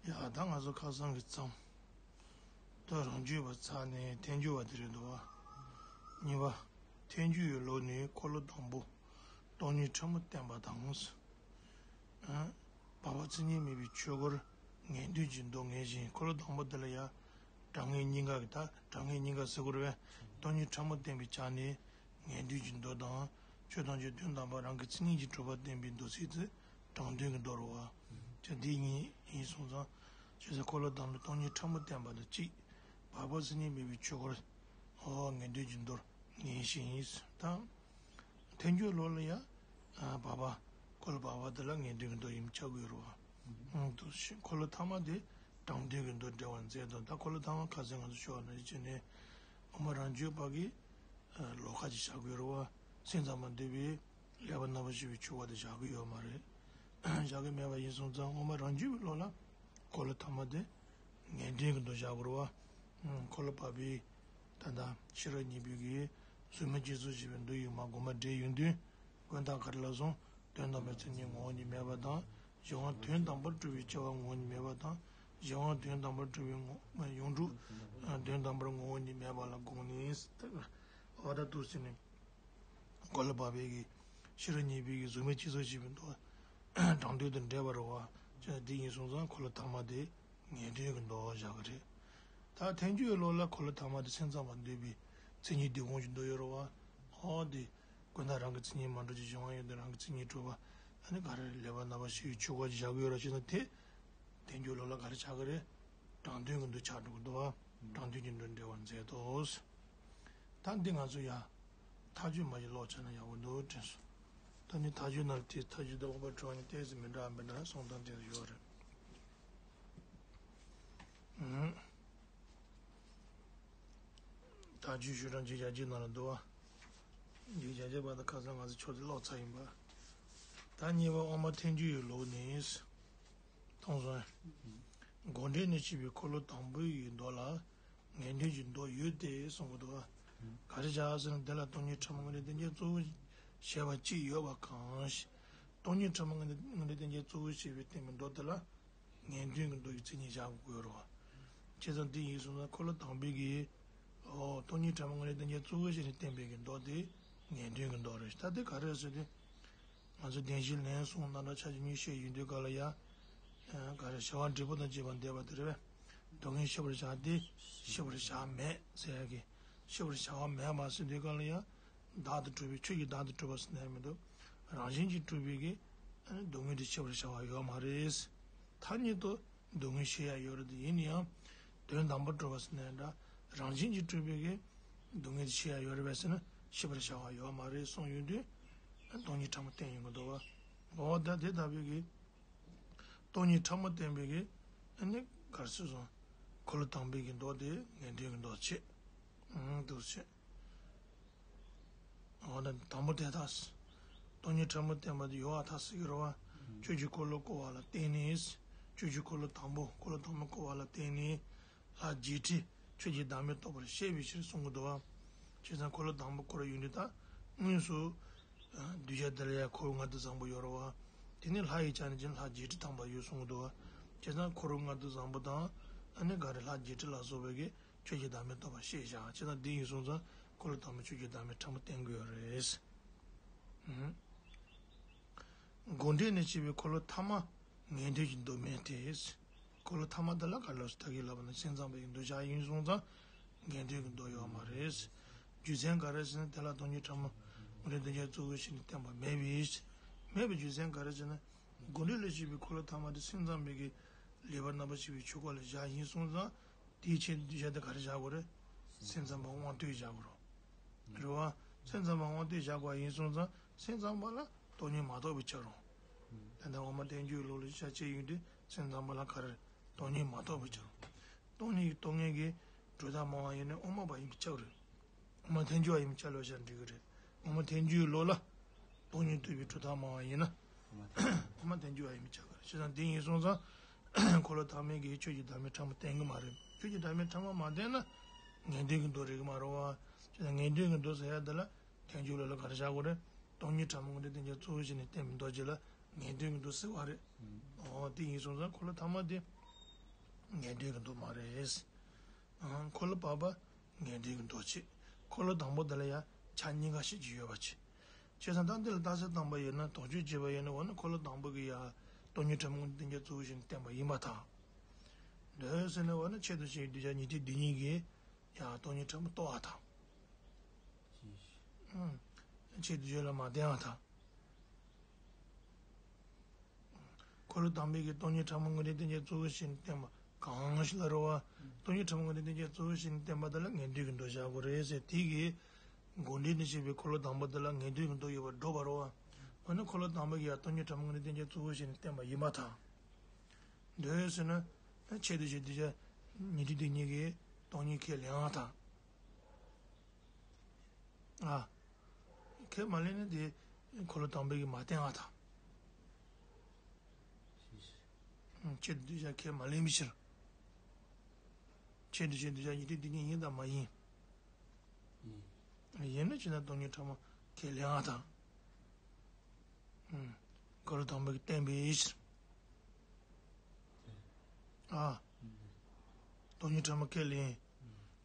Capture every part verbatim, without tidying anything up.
ཡ་ད་ང་ཚོ་ཁ་སང་གི་མཚམས། ད་རང་རྒྱུད་པ་ཚར་ནས་ཐལ་འགྱུར་བ་དེ་རེད་འདུག་བ། གཉིས་པ། ཐལ་འགྱུར་བའི་ལུགས་ནི་འཁོར་ལོ་དང་པོ། སྟོང་ཉིད་ཕྲ་མོ་བསྟན་པ་དང་། ཨ། བར་པ་མཚན་ཉིད་མེད་པའི་ཆོས་འཁོར། ངེས་དོན་གྱི་མདོ་ངེས་ཤིང་། འཁོར་ལོ་དང་པོ་དེ་ལ་ཡ། གྲངས་ངེས་གཉིས་ཀ་གི་ད་གྲངས་ངེས་གཉིས་ཀ་ཟེར་དགོས་རེད་པས། སྟོང་ཉིད་ཕྲ་མོ་བསྟན་པའི་ཆ་ནས། ངེས་དོན་གྱི་མདོ་དང་། ཆོས་ཐམས་ཅད་དོན་དམ་པར་རང་གི་མཚན་ཉིད་ཀྱིས་གྲུབ་པ་བསྟན་པའི་མདོ་ཚིག་དེ་དྲང་དོན་གྱི་མདོ་རེད་པ། ཅི་འདི་གཉིས་ཡིན་སོང་ཙང་། ཅི་ཟེར། འཁོར་ལོ་དང་པོ་སྟོང་ཉིད་ཕྲ་མོ་བསྟན་པ་དང་གཅིག་བར་པ་མཚན་ཉིད་མེད་པའི་ཆོས་འཁོར། འོ་ངེས་དོན་གྱི་མདོར་ངེས་ཤིང་ཡིན་དང་། ཐལ་འགྱུར་ལུགས་ལ་ཡ། ཨ། བར་པ། འཁོར་ལོ་བར་པ་དེ་ལ་ངེས་དོན་གྱི་མདོ་ཡིན་ཆགས་ཀྱི་ཡོད་རེད་པ། ཨང་། དུ་ཞིག་འཁོར་ལོ་ཐ་མ་དེ་དྲང་དོན་གྱི་མདོ་འགྲེལ་བར་མཛད་དོ། ད་འཁོར་ལོ་ཐ་མ་ཁ་སང་ང་ཚོ་ཞུས་པ་ནང་བཞིན་བྱས་ནས། སྔོན་མ་རང་རྒྱུད་པ་གིས། ཨ། ལོགས་ཀ་ཅིག་བཞག་གི་ཡོད་རེད་པ། སེམས་ཙམ་པ་འདུས་པའི་ལེགས་པར་རྣམ་པར་ཕྱེ་བའི་ཆོས་འཁོར་དེ་བཞག་གི་ཡོད་མ་རེད། བཞག་གི་མེད་པ་ཡིན་སོང་ཙང་སྔོན་མ་རང་རྒྱུད་པའི་ལུགས་ལ་འཁོར་ལོ་ཐ་མ་དེ་ངེས་དོན་གྱི་མདོ་བཞག་དགོས་རེད་པ། ཨང་། འཁོར་ལོ་བར་པའི། ད་ལྟ་ཤེས་རབ་གཉིས་པའི་གི་གཟུགས་མེད་ཅེས་སོགས་ཞེས་པའི་མདོ་ཡི་མ་དགོངས་པ་འགྲེལ་ཡོང་དུས། ཀུན་བརྟགས་ག་རེ་ལ་སོང་། དོན་དམ་པའི་མཚན་ཉིད་ངོ་བོ་ཉིད་མེད་པ་དང་། གཞན་དབང་དོན་དམ་པར་གྲུབ་པའི་སྐྱེ་བ་ངོ་བོ་ཉིད་མེད་པ་དང་། གཞན་དབང་དོན་དམ་པར་གྲུབ་པའི་ངོ་། ཡོངས་གྲུབ་དོན་དམ་པར་ངོ་བོ་ཉིད་མེད་པ་ལ་དགོངས་ནས། འོ་ད་འདུག་ཟེར་ནས། འཁོར་ལོ་བར་པའི་གི་ཤེས་རབ་གཉིས་པའི་གི་གཟུགས་མེད་ཅེས་སོགས་ཞེས་པའི་མདོ་དྲང་དོན་དང་འབྲེལ་བ་རེད་པ། ཅི་འདི་ཡིན་སོང་ཙང་འཁོར་ལོ་ཐ་མ་དེ་ངེས་དོན་གྱི་མདོ་བཞག་གི་རེད། ད་ཐལ་འགྱུར་བའི་ལུགས་ལ་འཁོར་ལོ་ཐ་མ་དེ་སེམས་ཙམ་པ་འདུས་པའི་མཚན་ཉིད་སྡུད་དགོངས་ཀྱི་མདོ་ཡོད་རེད་པ། འོ་དེ། ཀུན་བརྟགས་རང་གི་མཚན་ཉིད་མ་གྲུབ་ཅིང་གཞན་དབང་ཡོད་དོ་རང་གི་མཚན་ཉིད་གྲུབ་པ། ཨ་ནི་ག་རེ་ལེགས་པར་རྣམ་པར་ཕྱེ་བའི་ཆོས་འཁོར་ཅིག་བཞག་གི་ཡོད་རེད་ཅེ་ན་དེ། ཐལ་འགྱུར་ལུགས་ལ་ག་རེ་ཆགས་ཀྱི་རེད། དྲང་དོན་གྱི་མདོ་ཆགས་འགྲོ་གི་འདུག་པ། དྲང་དོན་གྱི་མདོ་འགྲེལ་བར་མཛད་དོ། ད་འདི་ང་ཚོ་ཡ། མཐའ་དཔྱོད་མ་ཞིག་ཀློག་བྱས་ན་ཡག་པོ་འདུག་དྲན་སོང་། ད་ནི་མཐའ་དཔྱོད་ནང་ལ་དེ་མཐའ་དཔྱོད་དང་དབུ་མ་འཕྲོ་བ་གཉིས་ཏོག་ཙམ་མི་འདྲ་བ་མི་འདྲ་གསུང་སྟངས་དེ་ཡོད་རེད། ཨང་། མཐའ་དཔྱོད་ཞུ་གྲངས་བརྒྱད་བརྒྱད་ནང་ལ་འདུག་པ། བརྒྱད་བརྒྱད་པ་དང་ཁ་སང་ང་ཚོ་ཕྱོགས་དེ་ཀློག་ཚར་ཡིན་པ། ད་གཉིས་པ་དབུ་མ་ཐལ་འགྱུར་བའི་ལུགས་ནི། མཐོང་སོང་། དགོངས་འགྲེལ་ནས་བཤད་པའི་འཁོར་ལོ་དང་པོའི་མདོ་ལ་ངེས་དོན་གྱི་མདོ་ཡོད་དེ་གསུང་གི་འདུག་པ། ག་རེ་བྱས་ཟེར་ན་དེ་ལ་སྟོང་ཉིད་ཕྲ་མོ་དངོས་གནས་བདེན་བཞིའི་གཙོ་བོ་ཞེས་པ་གཅིག་ཡོད་པ་གང་ཞིག་སྟོང་ཉིད་ཕྲ་མོ་དངོས་གནས་བདེན་བཞིའི་གཙོ་བོ་ཞེས་པའི་བསྟན་པའི་མདོ་དེ་ལ། ངེས་དོན་གྱི་མདོ་ཡི་མཚན་ཉིད་བཞག་དགོས་རེད་པ། བྱས་ཙང་འདི་ཡིན་སོང་ན་འཁོར་ལོ་དང་པོའི་གི། ཨོ། སྟོང་ཉིད་ཕྲ་མོ་དངོས་གནས་བདེན་བཞིའི་གཙོ་བོ་ཞེས་ནས་བསྟན་པའི་གི་མདོ་དེ་ངེས་དོན་གྱི་མདོ་རེད། ད་དེ་ག་རེ་ཟེར་དུས། ང་ཚོ་བདེན་བཞིའི་ལན་གསུམ་རྣམ་གྲངས་ཆ་བཞག་གཉིས་བཤད་ཡོང་དུས་ག་ལ་ཡ། ཨ། ག་རེ་བྱ་བ་འབྲས་བུ་དང་བཅས་པ་འདོད་པ་དེ་རེད་པས། སྡུག་བསྔལ་ཤེས་པར་བྱ་སྟེ་ཤེས་པར་བྱ་མེད་ཟེར་ཡ་གི། ཤེས་པར་བྱ་བ་མེད་པ་ཟེར་དུས་ག་ལ་ཡ། བདག་ཏུ་གྲུབ་པའི་ཆོས་ཀྱིས་བདག་ཏུ་གྲུབ་པ་ཟེར་ནས་མི་འདུག་རང་བཞིན་གྱིས་གྲུབ་པའི་གི། ཨ་ནི་སྡུག་བསྔལ་དེ་ཤེས་པར་བྱ་བ་ཡོད་མ་རེད། ཐ་སྙད་དུ་སྡུག་བསྔལ་ཤེས་ཡ་ཡོད་རེད་དེ་ཡིན་ན་ཡང་། དོན་དམ་པར་གྲུབ་པ་ཟེར་ནའི་འདྲ། རང་བཞིན་གྱིས་གྲུབ་པའི་གི་སྡུག་བསྔལ་དེ་ཤེས་ཡ་ཡོད་རེད་པས་ཟེར་ན་ཤེས་པར་བྱ་བ་ཡོད་མ་རེད་གསུངས་ཡོང་དུས། སྟོང་ཉིད་ཕྲ་མོ་བསྟན་ཡོང་གི་འདུག་པ། འོ་ད་དེ་ལྟ་བུའི་གི། སྟོང་ཉིད་ཕྲ་མོ་བསྟན་པའི་གི། ཨ་ནི་ག་རེ་ཟེར་སོང་། འཁོར་ལོ་དང་པོའི་གི་མདོ་དེ་ངེས་དོན་གྱི་མདོ་བྱས། ཨང་། འདུག་བྱས། འོ་ན་དང་པོ་དེ་དག་སྟོང་ཉིད་ཕྲ་མོ་བསྟན་པ་དེ་ཡོད་པ་དག་ཟེར་གྱི་རེད་པ། ཆོས་ཀྱི་འཁོར་ལོ་བསྐོར་བ་ལ་བརྟེན་ནས། ཆོས་ཀྱི་འཁོར་ལོ་དང་པོ་འཁོར་ལོ་དང་པོ་བསྐོར་བ་ལ་བརྟེན་ནས། ལྷ་བརྒྱད་ཁྲི་ཆོས་ཀྱི་བདག་མེད་རྟོགས་པར་བཤད་པའི་ཕྱིར་གསུང་གི་འདུག་པ། བྱས་ཙང་འཁོར་ལོ་དང་པོ་བསྐོར་ཡོང་དུས་ད་དངོས་སུ། གདུལ་བྱ་དེ་ལ་ཡང་འཁོར་ལྔ་བདག་བཟང་པོ་ཡོད་རེད་པ། དེ་ནས་ལྷ་ཡི་ཆ་ནས་ཀྱང་ལྷ་བརྒྱད་ཁྲི་ཐམ་པ་ཡོད་གསུང་གི་འདུག་པ། བྱས་ཙང་འཁོར་ལྔ་བདག་བཟང་པོ་དང་། ཨ་ནི་ག་རེ་ལྷ་བརྒྱད་ཁྲི་ལ་སོགས་པའི་གི་ཆོས་ཀྱི་བདག་མེད་རྟོགས་པར་བཤད་བཞག་བྱས་ཙང་འདི་ཡིན་སོང་ཙང་འཁོར་ལོ་དང་པོ་ཆོས་ཀྱི་བདག་མེད་ཕྲ་མོ་བསྟན་གྱི་ཡོད་རེད། ཨང་། དགོངས་འགྲེལ་ནས་བཤད་པའི་འཁོར་ལོ་ཐ་མ་ངེས་དོན་གྱི་མདོ་མེད་དེ། འཁོར་ལོ་ཐ་མ་དེ་ལ་ག་རེ་ལབ་ཟེར་ད་གིན་ལབ་པ་ནང་བཞིན་སེམས་ཙམ་པའི་མདོ་བཞག་ཡིན་སོང་ཙང་ངེས་དོན་གྱི་མདོ་ཡོད་མ་རེད། རྒྱུ་མཚན་ག་རེ་ཟེར་ན་དེ་ལ་སྟོང་ཉིད་ཕྲ་མོ་དངོས་གནས་བདེན་བཞིའི་གཙོ་བོ་ཞེས་ནས་བསྟན་པ་མེད་པས། མེད་པའི་རྒྱུ་མཚན་ག་རེ་ཟེར་ན། དགོངས་འགྲེལ་ལས་བཤད་པའི་འཁོར་ལོ་ཐ་མ་དེ་སེམས་ཙམ་པའི་གི་ལེགས་པར་རྣམ་པར་ཕྱེ་བའི་ཆོས་འཁོར་ལ་བཞག་ཡིན་སོང་ཙང་། དེའི་ཆེད་དུ་གཞན་དག་ག་རེ་བཞག་དགོས་རེད། སེམས་ཙམ་པ་དབང་བསྟན་བཞག་དགོས་རེད། རེད་པ། སེམས་ཙམ་པ་དབང་བསྟན་བཞག་པ་ཡིན་སོང་ཙང་སེམས་ཙམ་པ་ལ་སྟོང་ཉིད་མ་རྟོགས་པའི་ཕྱིར་རོ། ད་ལྟ་དབུ་མ་ཐལ་འགྱུར་ལུགས་ལ་ཤ་ཆེ་ཡོང་དུས་སེམས་ཙམ་པ་ལ་ག་རེ་སྟོང་ཉིད་མ་རྟོགས་པའི་ཕྱིར་རོ། སྟོང་ཉིད་ཀྱི་རྟོགས་ངེས་ཀྱི་གྲུབ་མཐའ་སྨྲ་བ་ཡིན་ན་དབུ་མ་པ་ཡིན་པའི་ཕྱིར་རེད། དབུ་མ་ཐལ་འགྱུར་བ་ཡིན་པའི་ཕྱིར་ལབ་བཞག་འགྲིག་གི་རེད། དབུ་མ་ཐལ་འགྱུར་ལུགས་ལ། སྟོང་ཉིད་རྟོགས་པའི་གྲུབ་མཐའ་སྨྲ་བ་ཡིན་ན། དབུ་མ་ཐལ་འགྱུར་བ་ཡིན་པའི་ཕྱིར་ག་རེ་བྱས་ཙང་དེ་ཡིན་སོང་ཙང་། འཁོར་ལོ་ཐ་མའི་གི་ཆོས་ཀྱི་བདག་མེད་ཕྲ་མོ་བསྟན་གི་མ་རེད། ཆོས་ཀྱི་བདག་མེད་ཕྲ་མོ་མ་བསྟན་ན། ངེས་དོན་གྱི་མདོ་རེད་གི་མ་རེད་པ། བྱས་ཙང་ངེས་དོན་གྱི་མདོ་ཟེར་ཡ་དེ་ལ། ཐལ་འགྱུར་ལུགས་ལ་ག་རེ་བཞག་དགོས་རེད། སྟོང་ཉིད་ཕྲ་མོ་དངོས་གནས་བདེན་བཞིའི་གཙོ་བོ་ཞེས་ནས་བསྟན་པའི་མདོ་ཅིག་ལ་ངེས་དོན་གྱི་མདོ་ཟེར་བ་རེད། ཨོ་དེ་ཡིན་སོང་ཙང་འཁོར་ལོ་ཐ་མ་དེ། ངེས་དོན་གྱི་མདོ་མ་རེད། ཨང་། འཁོར་ལོ་བར་པ་ངེས་དོན་གྱི་མདོ་བྱེད། འཁོར་ལོ་དང་པོ་དེ་ལ་ཡང་ཆ་གཉིས་ཀ་ཞིག་ཅིག་ཡོད་པ་བྱེད། བྱས་ཙང་ད་འདི་ལ་རྟགས་གསལ་བཏང་པ་ཡིན་ན་དོགས་གཅོད་བྱས་པ་ཡིན་ན་འོ་ན་འཁོར་ལོ་དང་པོ་གི་ཡང་སྟོང་ཉིད་ཕྲ་མོ་སྔོན་དུ་ལྡན་གྱི་གཙོ་བོ་ཞིག་ནས་བསྟན་པ་ཡིན་པར་ཐལ། འདོད་ཟེར་ན་འོ་ན་ཆེད་དུ་བྱས་གདུལ་བྱ་ཉན་ཐོས་སྡེ་གཉིས་ཀྱིས་ཡང་སྟོང་ཉིད་ཕྲ་མོ་རྟོགས་པར་ཐལ། ཨང་། ཆེད་དུ་བརྗོད་ལ་མ་བརྟེན་པར་ཐལ། འཁོར་ལོ་དང་པོའི་གི་སྟོང་ཉིད་ཕྲ་མོ་སྔོན་དུ་ལྡན་གྱི་གཙོ་བོ་ཞིག་ནས་བསྟན་པ་གང་ཞིག་ལ་རེད་བ། སྟོང་ཉིད་ཕྲ་མོ་སྔོན་དུ་ལྡན་གྱི་གཙོ་བོ་ཞིག་ནས་བསྟན་པ་དེ་ལ་ངེས་དོན་གྱི་མདོ་བཞག་དགོས་རེད་ཟེར། དེ་གི་དགོངས་འགྲེལ་ནས་བཤད་པའི་འཁོར་ལོ་དང་པོ་དེ་ལ་ངེས་དོན་གྱི་མདོ་ཡོད་པར་སྒྲུབ་པ་རེད་བ། འོ་ན་འཁོར་ལོ་དང་པོ་གི་ཡང་སྟོང་ཉིད་ཕྲ་མོ་སྔོན་དུ་ལྡན་གྱི་གཙོ་བོ་ཞིག་ནས་བསྟན་པ་ཡིན་པར་ཐལ། འདོད་ཟེར་ན་ཆེད་དུ་བྱས་གདུལ་བྱ་ཉན་ཐོས་སྡེ་གཉིས་ཀྱིས་སྟོང་ཉིད་ཁས་ལེན་པར་ཐལ། ཨ། ཁས་མ་ལེན་ན་དེ་འཁོར་ལོ་དང་པོའི་གི་མ་བསྟན་པར་ཐལ། ཨང་། ཆེད་དུ་གདུལ་བྱ་ཁས་མ་ལེན་པའི་ཕྱིར། ཆེད་དུ་བྱས་གདུལ་བྱ་ཉན་ཐོས་སྡེ་གཉིས་ཡིན་དང་མ་ཡིན། ཡིན། ཡིན་ན་བྱས་ན་སྟོང་ཉིད་ཕྲ་མོ་ཁས་ལེན་པར་ཐལ། ཨང་། འཁོར་ལོ་དང་པོའི་གི་བསྟན་པའི་ཕྱིར། ཨ། སྟོང་ཉིད་ཕྲ་མོ་ཁས་ལེན།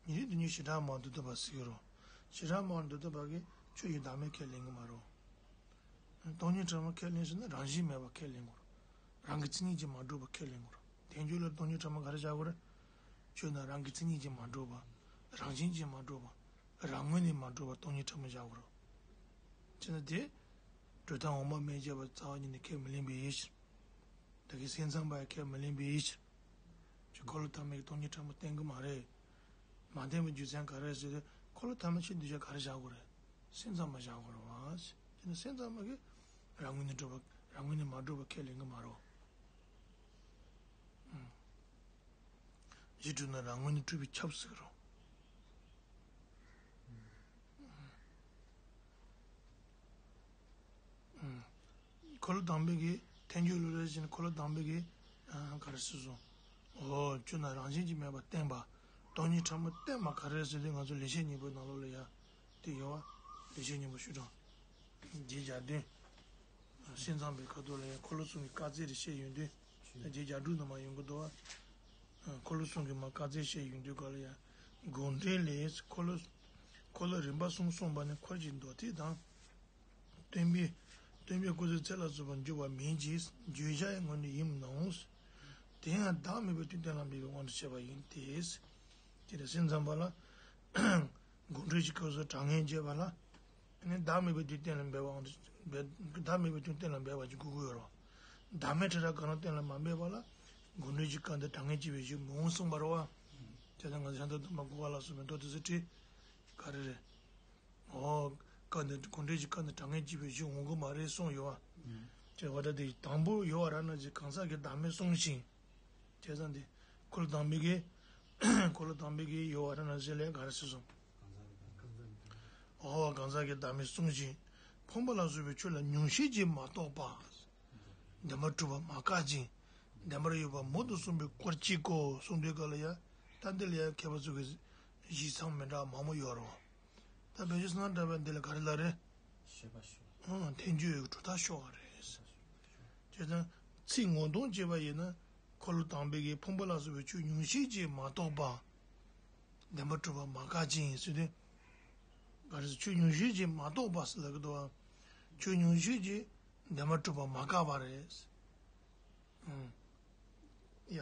ཉན་ཐོས་སྡེ་གཉིས་བྱེ་བྲག་སྨྲ་བ་མདོར་བསྡུས་པ་ཟེར་གྱི་རེད། བྱེ་བྲག་སྨྲ་བ་མདོར་བསྡུས་པ་གིས་ཆོས་ཀྱི་བདག་མེད་ཁས་ལེན་གྱི་མ་རེད། སྟོང་ཉིད་ཕྲ་མོ་ཁས་ལེན་ཟེར་ན་རང་བཞིན་མེད་པ་ཁས་ལེན་དགོས་རེད། རང་གི་མཚན་ཉིད་ཀྱིས་མ་གྲུབ་པ་ཁས་ལེན་དགོས་རེད། ཐལ་འགྱུར་ལ་སྟོང་ཉིད་ཕྲ་མོ་ག་རེ་བཞག་དགོས་རེད། ཆོས་རྣམས་རང་གི་མཚན་ཉིད་ཀྱིས་མ་གྲུབ་པ། རང་བཞིན་གྱིས་མ་གྲུབ་པ། རང་ངོས་ནས་མ་གྲུབ་པ་སྟོང་ཉིད་ཕྲ་མོ་བཞག་དགོས་རེད། བྱས་ན་དེ། གྲོལ་སྟངས་འོག་མ་མན་ཆད་པ་རྩ་བ་ཉིད་ནས་ཁས་མི་ལེན་པའི་ཕྱིར། ད་གིན་སེམས་ཙམ་པ་ཡང་ཁས་མི་ལེན་པའི་ཕྱིར། ཁྱོད་འཁོར་ལོ་ཐ་མའི་སྟོང་ཉིད་ཕྲ་མོ་བསྟན་གྱི་མ་རེད། མ་བསྟན་པའི་རྒྱུ་མཚན་ག་རེ་ཟེར་ཏེ་འཁོར་ལོ་ཐ་མ་ཆེད་དུ་བྱས་ག་རེ་བཞག་དགོས་རེད། སེམས་ཙམ་པ་བཞག་དགོས་རེད་བ། དེ་ནི་སེམས་ཙམ་པ་གིས་རང་ངོས་ནས་གྲུབ་པ་རང་ངོས་ནས་མ་གྲུབ་པ་ཁས་ལེན་གྱི་མ་རེད། གཞི་གྲུབ་ན་རང་ངོས་ནས་གྲུབ་པས་ཁྱབ་ཟེར་གྱི་རེད། འཁོར་ལོ་དང་པོའི་གི་ཐལ་འགྱུར་ལུགས་རེད་ཅེས་འཁོར་ལོ་དང་པོའི་གི་ག་རེ་ཟེར་སོང་། འོ་ཆོས་རྣམས་རང་བཞིན་གྱིས་མེད་པར་བསྟན་པ། སྟོང་ཉིད་ཕྲ་མོ་བསྟན་པ་ག་རེ་ཟེར་ཏེ་ང་ཚོ་ལེགས་བཤད་སྙིང་པོའི་ནང་ལོགས་ལ་ཡ། དེ་ཡོད་བ། ལེགས་བཤད་སྙིང་པོ་བཤུས་གྲངས། རྗེ་རྒྱལ་ལྡན། སེམས་ཙམ་པའི་ཁ་ཐོག་ལ་ཡང་འཁོར་ལོ་གསུམ་གྱི་བཀའ་སྩལ་རེ་བཤད་ཡོང་དུས། ད་རྗེ་རྒྱལ་དྲུག་ནང་མ་ཡོང་གི་འདུག་བ། འཁོར་ལོ་གསུམ་གྱི་མ་བཀའ་སྩལ་བཤད་ཡོང་དུས་ག་ལ་ཡང་། དགོངས་འགྲེལ་ལས་འཁོར་ལོ། འཁོར་ལོ་རིམ་པ་གསུམ་གསུངས་པ་ནི་འཁོར་གྱི་མདོར་བསྡུས་དང་། སྟོན་པའི། སྟོན་པའི་སྐུ་ཚེའི་ཚད་ལ་སོགས་པ་འཇུག་པ་མིན་གྱི་བརྗོད་བྱ་ཡི་ངོ་ནས་ཡིན་ནོ། དེ་ཡང་བདག་མེད་པའི་དོན་གཏན་ལ་འབེབས་པའི་དབང་དུ་བྱས་པ་ཡིན་ཏེ། དེ་ལ་སེམས་ཙམ་པ་ལ། དགོངས་འགྲེལ་གྱི་སྐབས་སུ་དྲང་ངེས་བྱེད་པ་ལ། ནི་བདག་མེད་པའི་དོན་གཏན་ལ་འབེབས་པའང་། བདག་མེད་པའི་དོན་གཏན་ལ་འབེབས་པ་ཅིག་དགོས་ཀྱི་ཡོད་རེད། བདག་མེད་ཕྲ་རགས་གང་རུང་གཏན་ལ་མ་འབེབས་པ་ལ། དགོངས་འགྲེལ་གྱི་སྐབས་འདི་དྲང་ངེས་བྱེད་པའི་གཞི་མི་འོང་གསུངས་པ་རེད་བ། དེ་ལྟར་ང་ཚོ་ཤཱནྟ་དྭགས་པོ་འགོག་པ་ལ་སོགས་པའི་མདོ་དེ་ཚོ་བྲིས། ག་རེ་རེད། འོ། སྐབས་འདི་དགོངས་འགྲེལ་གྱི་སྐབས་འདི་དྲང་ངེས་བྱེད་པའི་གཞི་འོང་གི་མ་རེད་གསུངས་ཡོད་བ། དེ་བ་ད་དེ་དང་པོ་ཡོད་བ་ར་ན་ཅིག་གང་ཟག་གི་བདག་མེད་གསུངས་ཤིང་། བྱས་ཙང་དེ། འཁོར་ལོ་དང་པོའི་གི། འཁོར་ལོ་དང་པོའི་གི་ཡོད་བ་ར་ན་ཟེར་ལས་ག་རེ་ཟེར་སོང་། འོ་གང་ཟག་གི་བདག་མེད་གསུངས་ཤིང་། ཕོངས་པ་ལ་སོགས་པའི་ཆོས་ལ་ཉུང་ཤས་ཀྱིས་མ་རྟོགས་པ། བདེན་པར་གྲུབ་པ་མ་བཀག་ཅིང་། བདེན་པར་ཡོད་པ་མང་དུ་གསུངས་པའི་སྐོར་གཅིག་གོ་གསུངས་དུས་ག་ལ་ཡ། ད་འདི་ལ་ཡ་མཁས་པ་ཚོ་གི་གཞི་མཚམས་མི་འདྲ་མང་པོ་ཡོད་རེད། ད་བེད་སྤྱོད་སུ་ན་འདྲ་བ་འདི་ལ་ག་རེ་ལ་རེད། ཤེས་པ་ཤོག་ཨང་། ཐལ་འགྱུར་གྲུབ་མཐའ་ཤོར་བ་རེད། བྱས་ཙང་ཚིག་ངོ་གདོང་བྱས་པ་ཡིན་ན། འཁོར་ལོ་དང་པོའི་གི་ཕོངས་པ་ལ་སོགས་པའི་ཆོས་ཉུང་ཤས་ཀྱིས་མ་རྟོགས་པ། བདེན་པར་གྲུབ་པ་མ་བཀག་ཅིང་ཟེར་ཏེ། ག་རེ་ཟེར་ཆོས་ཉུང་ཤས་ཀྱིས་མ་རྟོགས་པ་ཟེར་ལབ་ཀྱི་འདུག་བ། ཆོས་ཉུང་ཤས་ཀྱིས་བདེན་པར་གྲུབ་པ་མ་བཀག་པ་རེད། ཨང་། ཡ།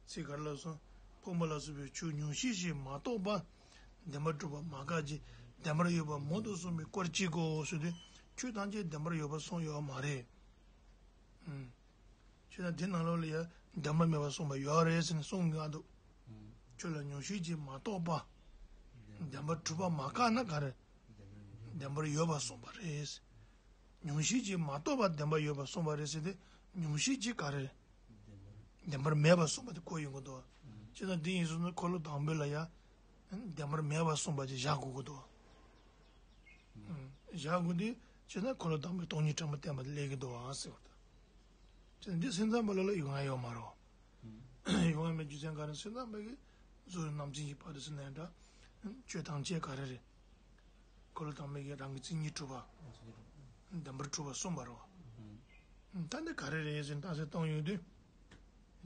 ཚིག་ག་རེ་ལབ་སོང་། ཕོངས་པ་ལ་སོགས་པའི་ཆོས་ཉུང་ཤས་ཤིག་མ་རྟོགས་པ། བདེན་པར་གྲུབ་པ་མ་བཀག་ཅིང་བདེན་པར་ཡོད་པ་མང་དུ་གསུངས་པའི་སྐོར་གཅིག་གོ་ཟེར་ཏེ། ཆོས་ཐམས་ཅད་བདེན་པར་ཡོད་པར་གསུངས་ཡོད་མ་རེད། ཨང་། ཆོས་ཐམས་ཅད་ནང་ལོགས་ལ་ཡང་བདེན་པར་མེད་པར་གསུངས་པ་ཡོད་རེད་ཟེར་ནས་གསུང་གི་འདུག་ཆོས་ལ་ཉུང་ཤས་ཀྱིས་མ་རྟོགས་པ། བདེན་པར་གྲུབ་པ་མ་བཀག་ན་ག་རེ། བདེན་པར་ཡོད་པར་གསུངས་པ་རེད། ཉུང་ཤས་ཀྱིས་མ་རྟོགས་པ་བདེན་པར་ཡོད་པར་གསུངས་པ་རེད་ཟེར་ཏེ། ཉུང་ཤས་ཀྱིས་ག་རེ། བདེན་པར་མེད་པར་གསུངས་པ་དེ་གོ་ཡོང་གི་འདུག་བྱས་ཙང་འདི་ཡིན་སོང་ན་འཁོར་ལོ་དང་པོ་ལ་ཡང་། བདེན་པར་མེད་པར་གསུངས་པ་དེ་བཞག་དགོས་ཀྱི་འདུག་བཞག་དགོས་དུས་བྱས་ན་འཁོར་ལོ་དང་པོའི་སྟོང་ཉིད་ཕྲ་མོ་བསྟན་པ་དེ་སླེབས་ཀྱི་འདུག་ཨང་ཟེར་བ་དང་། བྱས་ན་འདི་སེམས་ཙམ་པ་ལ་ལ་ཡོང་ཡ་ཡོད་མ་རེད། ཡོང་བ་མེད་རྒྱུ་མཚན་ག་རེ། སེམས་ཙམ་པ་གིས་གཟུགས་རྣམ་མཁྱེན་གྱི་ཕ་རོལ་ཏུ་ཕྱིན་ནའི་འདྲ། ཆོས་ཐམས་ཅད་ག་རེ་རེད། འཁོར་ལོ་དང་པོའི་གི་རང་གི་མཚན་ཉིད་གྲུབ་པ། བདེན་པར་གྲུབ་པ་གསུངས་པ་རེད། ད་འདི་ག་རེ་རེད་ཟེར་ན་རྟགས་གསལ་བཏང་ཡོང་དུས།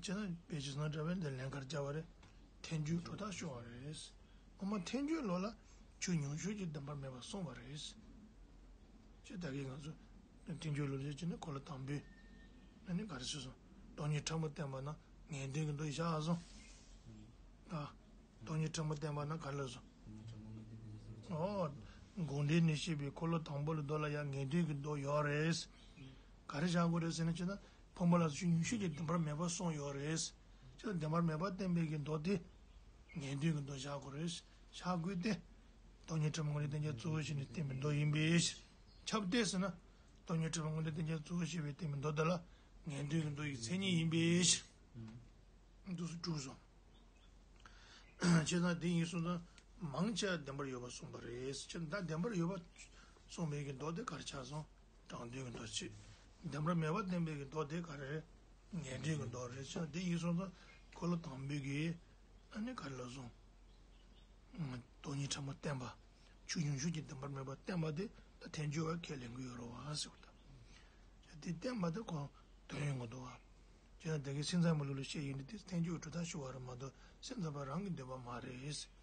བྱས་ན་དཔེ་ཆ་སོང་ན་འདྲ་བའི་འདི་ལན་ཁར་བྱ་བ་རེད། ཐལ་འགྱུར་གྲུབ་མཐའ་ཤོར་བ་རེད། ངོ་མ་ཐལ་འགྱུར་ལོགས་ལ་ཆོས་ཉུང་ཤོས་ཀྱི་བདེན་པར་མེད་པར་སོང་བ་རེད། ཅེས་ད་གིན་ང་ཚོ་ཐལ་འགྱུར་ལོགས་ལ་བྱས་ན་འཁོར་ལོ་དང་པོའི་ཨ་ནི་ག་རེ་ཟེར་སོང་། སྟོང་ཉིད་ཕྲ་མོ་བསྟན་པ་ན་ངེས་དོན་གྱི་མདོ་བཞག་སོང་། ཨ། སྟོང་ཉིད་ཕྲ་མོ་བསྟན་པ་ན་ག་རེ་ལབ་སོང་། ཨོ། དགོངས་འགྲེལ་ནས་བཤད་པའི་འཁོར་ལོ་དང་པོ་ལ་མདོ་ལ་ཡང་ངེས་དོན་གྱི་མདོ་ཡོད་རེད། ག་རེ་བཞག་དགོས་རེད་ཟེར་ན་བྱས་ན་ཕུང་པོ་ལ་སོགས་ཆོས་ཉུང་ཤོས་ཀྱི་བདེན་པར་མེད་པར་སོང་ཡོད་རེད། ཅེས་བདེན་པར་མེད་པར་བསྟན་པའི་གི་མདོ་དེ་ངེས་དོན་གྱི་མདོ་བཞག་དགོས་རེད། བཞག་དགོས་ཏེ། སྟོང་ཉིད་ཕྲ་མོ་ངོས་ལེན་བསྟན་བྱའི་གཙོ་བོ་བྱས་ནས་བསྟན་པའི་མདོ་ཡིན་པས། ཁྱབ་སྟེ་ཟེར་ན། སྟོང་ཉིད་ཕྲ་མོ་ངོས་ལེན་བསྟན་བྱའི་གཙོ་བོ་བྱས་པའི་བསྟན་པའི་མདོ་དེ་ལ་ངེས་དོན་གྱི་མདོ་ཡི་མཚན་ཉིད་ཡིན་པས། འདུག་སེ་གྲུབ་སོང་། བྱས་ཙང་དེ་ཡིན་སོང་ཙང་མང་ཆེ་བ་བདེན་པར་ཡོད་པར་གསུངས་པ་རེད། བྱས་ཙང་ད་བདེན་པར་ཡོད་པར་གསུངས་པའི་གི་མདོ་དེ་ག་རེ་ཆགས་སོང་། དྲང་དོན་གྱི་མདོ་ཅིག་བདེན་པར་མེད་པར་བསྟན་པའི་གི་མདོ་དེ་ག་རེ་རེད། ངེས་དོན་གྱི་མདོ་རེད། བྱས་ཙང་དེ་ཡིན་སོང་ཙང་འཁོར་ལོ་དང་པོའི་གི་ཨ་ནི་ག་རེ་ལབ་སོང་། སྟོང་ཉིད་ཕྲ་མོ་བསྟན་པ། ཆོས་ཉུང་ཤོས་ཀྱི་བདེན་པར་མེད་པར་བསྟན་པ་དེ་ད་ཐལ་འགྱུར་བས་ཁས་ལེན་གྱི་ཡོད་རེད་བ་ཟེར་བ་དང་། དེ་བསྟན་པ་དེ་ཁོ་དོན་ཡོང་གི་འདུག་བ། བྱས་ན་དེ་གའི་སེམས་ཙམ་པའི་ལུགས་ལ་བཤད་ཡོང་དུས་དེ་ཐལ་འགྱུར་གྲུབ་མཐའ་ཤོར་བ་རེད་མ་གཏོགས་སེམས་ཙམ་པ་རང་གི་འདོད་པ་མ་རེད།